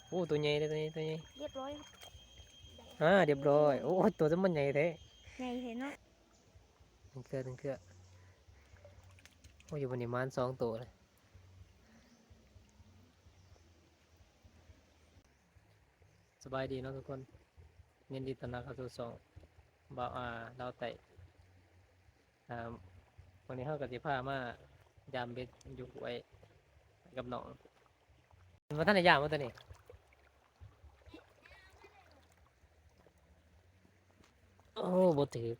ໂອ້ ຕົວໃຫຍ່ເດ້ ຕົວໃຫຍ່ ຕົວໃຫຍ່ ຮຽບຮ້ອຍ ອ່າ ຮຽບຮ້ອຍ. ໂອ້ຍ ຕົວມັນໃຫຍ່ແທ້ ໃຫຍ່ແທ້ເນາະ. ໜຶ່ງເທື່ອ ໜຶ່ງເທື່ອ. ໂອ້ຍ ຢູ່ບ່ອນນີ້ມານສອງໂຕເລີຍ. ສະບາຍດີເນາະທຸກຄົນ, ຍິນດີຕ້ອນຮັບເຂົ້າສູ່ຊ່ອງບ່າວອາລາວໃຕ້. ອ່າ ມື້ນີ້ເຮົາກໍຊິພາມາຢາມເບັດຢູ່ຫ້ວຍກັບນ້ອງ. ບໍ່ທັນໄດ້ຢາມບໍ່ຕົວນີ້? ໂອ້ ບໍ່ຖືກ.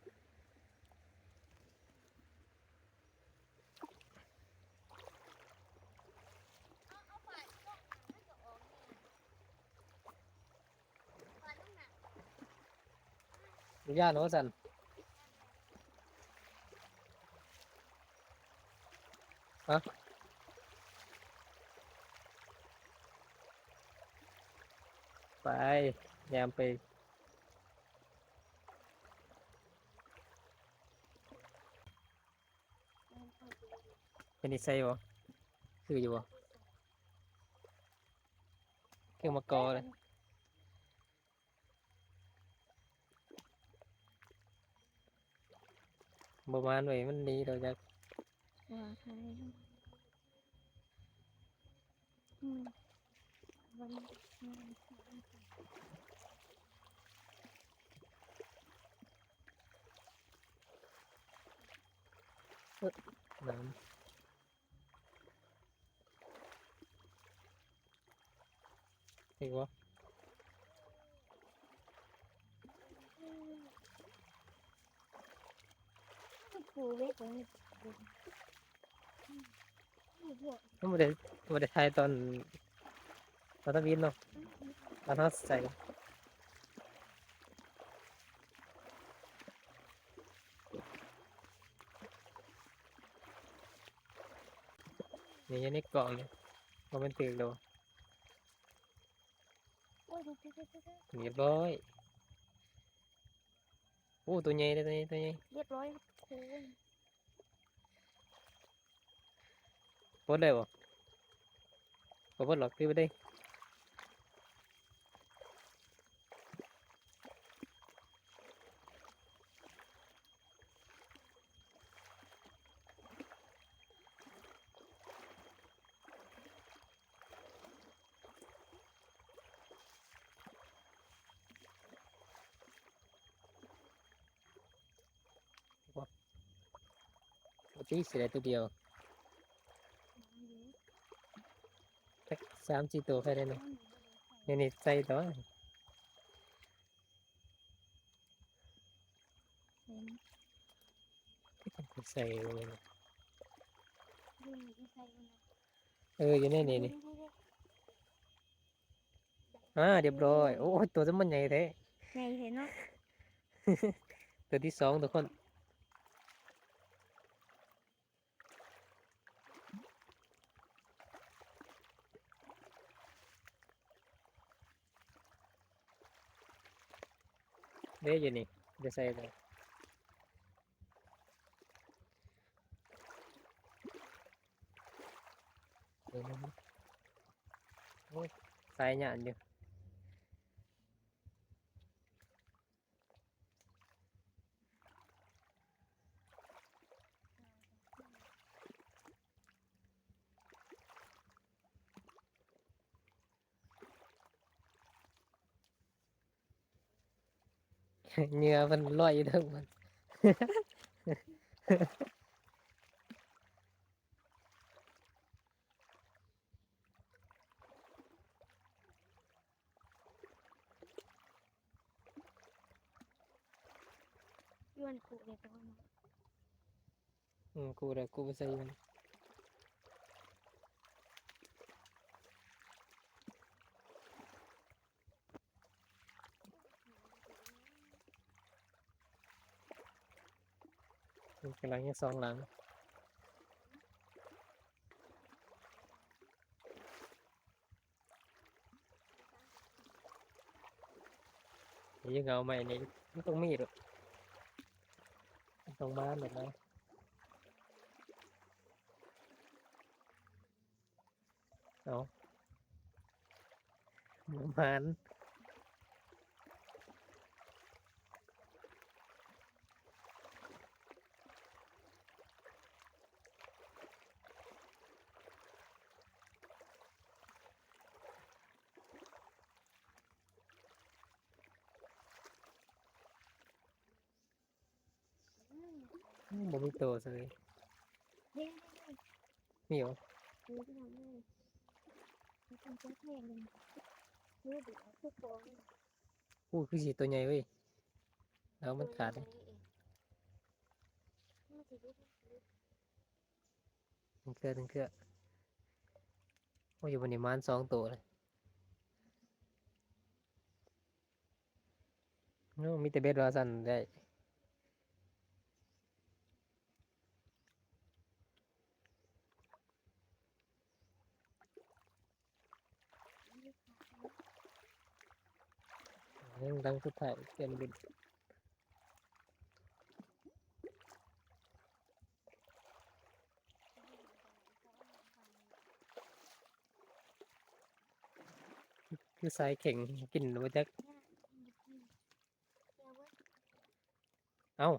ຢ້ານວ່າຊັ້ນ ຮະ ໄປ ແນມໄປ. ເປັນນິໄສບໍ່? ຄືຢູ່ບໍ່? ຄືມາກໍເລີຍ. ບໍ່ມານເວີຍ ມັນໜີໂດຍຈັກ ວ່າໃຜ ອືມ ເອີ ນ້ຳ. ຖືກບໍ່? ມັນບໍ່ໄດ້ ບໍ່ໄດ້ຖ່າຍຕອນ ຕອນທຳອິດເນາະ ຕອນເຮົາໃສ່ ນີ້ຢູ່ໃນກ້ອງນີ້ ບໍ່ແມ່ນຖືກດອກ. ໂອ້ຍ ຮຽບຮ້ອຍ. ໂອ້ ຕົວໃຫຍ່ເດ້ ຕົວໃຫຍ່ ຕົວໃຫຍ່ ຮຽບຮ້ອຍ. ໂອ້ຍ ປົດໄດ້ບໍ່? ບໍ່ປົດຫຼອກ ຖືໄປເດ້. ບໍ່ຕິ ຊິໄດ້ຕົວດຽວ ຈັກສາມສີ່ໂຕ ໃຄ່ໄດ້ເນາະ. ນີ້ ນີ້ໃສ່ຕໍ່. ໃສ່ບໍ່? ເອີ ຢູ່ໃນນີ້ ນີ້ ອ່າ ຮຽບຮ້ອຍ. ໂອ້ຍ ຕົວມັນໃຫຍ່ແທ້ ໃຫຍ່ແທ້ເນາະ. ຕົວທີສອງ ທຸກຄົນ. ເດ້ ຢູ່ນີ້ ຢູ່ໃສເດ້? ໂອ້ຍ ສາຍຍານຢູ່. ເຫຍື່ອມັນລອຍຢູ່ເທິງມັນ. ຢູ່ອັນຄຸເດ້ຕົວນັ້ນ. ອືມ ຄຸໄດ້ ຄຸໄປໃສ່ຢູ່ຫັ້ນ. ກຳລັງເຮັດສອງຫຼັງ. ຢູ່ເຫງົາໄມ້ນີ້ ມັນຕ້ອງມີໂດດ ມັນຕ້ອງມາໂດດນະ. ເອົາ ປະມານ ອືມ ບໍ່ມີໂຕເລີຍ ນີ້ ນີ້ ນີ້ຫວາ ນີ້ພີ່ນ້ອງເອີຍ ມັນເປັນເຈົ້າແພງ ນີ້ ເບິ່ງເອົາຄືຟອງ ໂອ້ ຄືຊິໂຕໃຫຍ່ເວີຍ ແລ້ວມັນຂາດ ໂຕໃຫຍ່ເອີຍ ມັນຊິ ເຄື່ອ ເຄື່ອ ໂອ້ຍ ຢູ່ບ່ອນນີ້ມານສອງໂຕເລີຍ ໂອ້ ມີແຕ່ເບັດວ່າຊັ້ນໄດ້ ຍັງດັງສຸດທ້າຍ ປ່ຽນເບັດ. ຄືສາຍເຄັ່ງກິນບໍ່ຈັກ ເອົ້າ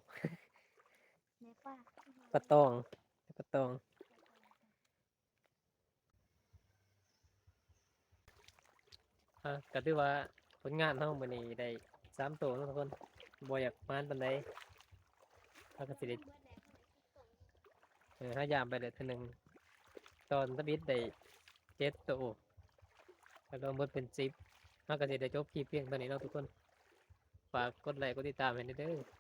ແມ່ປາ ປາຕອງ ປາຕອງ. ອ່າ ກໍຖືວ່າຜົນງານເຮົາມື້ນີ້ໄດ້ສາມໂຕເນາະທຸກຄົນ ບໍ່ຢາກໝານປານໃດ ເຮົາກໍຊິໄດ້ ເອີ ເຮົາຢາມໄປແລ້ວເທື່ອໜຶ່ງ ຕອນທຳອິດໄດ້ເຈັດໂຕ ກໍລວມເບິດເປັນສິບ ເຮົາກໍຊິໄດ້ຈົບຄລິບພຽງເທົ່ານີ້ເນາະທຸກຄົນ ຝາກກົດໄລກົດຕິດຕາມໃຫ້ແດ່ເດີ.